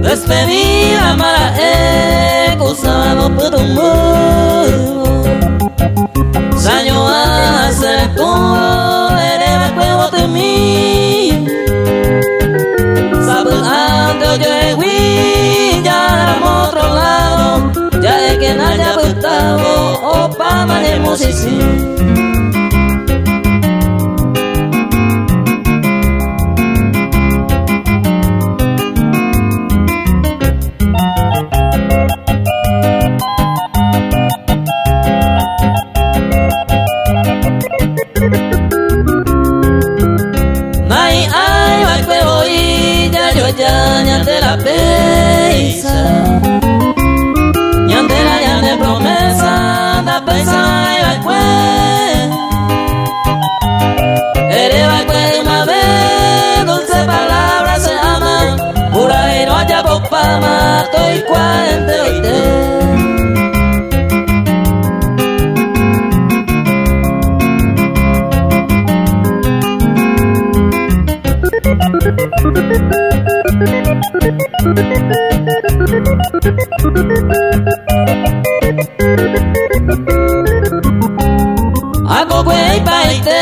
Despedida mara'e ku sábado pytũmbývo Sañoa serekúvo ereva'ekue votymi Sapy'ánte ojoehegui jaháramo otro lado Ja'ékena japytávo opáma ñemusisĩ. Nahi'ãiva'ekue voi jajoja ñande rapéicha Ñande la ñane promesa ndapensa'aiva'ekue Ereva'ekue ymave dulce palabra che ama Purahéirõ ajapopáma toikuaa enteroite. Akokue ipaite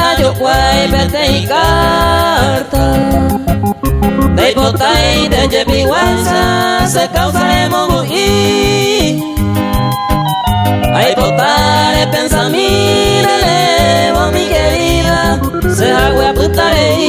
ajokuái peteĩ kárta Ndaipotái nde jepiguáicha che káusa remongu'i Aipota repensami releévo mi querida che hague apyta rei.